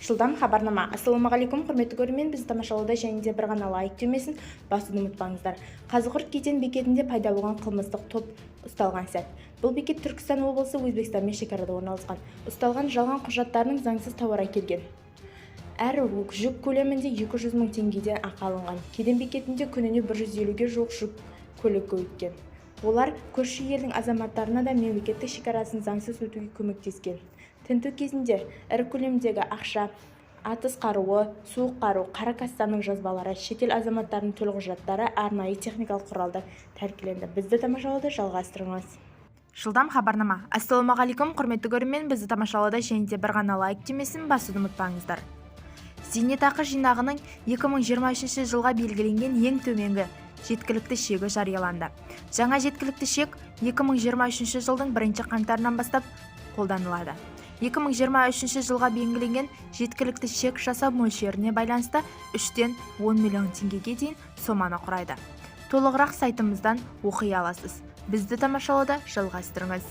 Жылдам хабарнама. Ассалаумағалейкум, құрметті көрермен! Бізді тамашалауда және де бір ғана лайк түймесін басуды ұмытпаңыздар. Қазығұрт кеден бекетінде пайда болған қылмыстық топ ұсталған сәт. Бұл бекет Түркістан облысы, Өзбекстанмен шекарада орналасқан. Ұсталған жалған құжаттарының заңсыз тауар әкелген. Әр жүк көлемінде 200 мың теңгеден ақы алынған. Кеден бекетінде күніне 150-ге жуық жүк көлігі өткен. Олар көрші елдің азаматтарына да мемлекеттік шекарасын заңсыз өтуге көмектескен. Тінту кезінде ірі көлемдегі ақша, атыс қаруы, суық қару, қара кассаның жазбалары, шетел азаматтарының төлқұжаттары, арнайы техникалық құралдар тәркіленді. Бізді тамашалауды жалғастырыңыз. Жылдам хабарнама. Ассалаумағалейкум, құрметті көрермен! Бізді тамашалауда және де бір ғана лайк түймесін басуды ұмытпаңыздар. Зейнетақы жинағының 2023 жылға белгіленген ең төменгі жеткілікті шегі жарияланды. Жаңа жеткілікті шек 2023 жылдың бірінші қаңтарынан бастап қолданылады. 2023 жылға белгіленген жеткілікті шек жасау мөлшеріне байланысты 3-тен 10 миллион теңгеге дейін соманы құрайды. Толығырақ сайтымыздан оқи аласыз. Бізді тамашалауды жалғастырыңыз.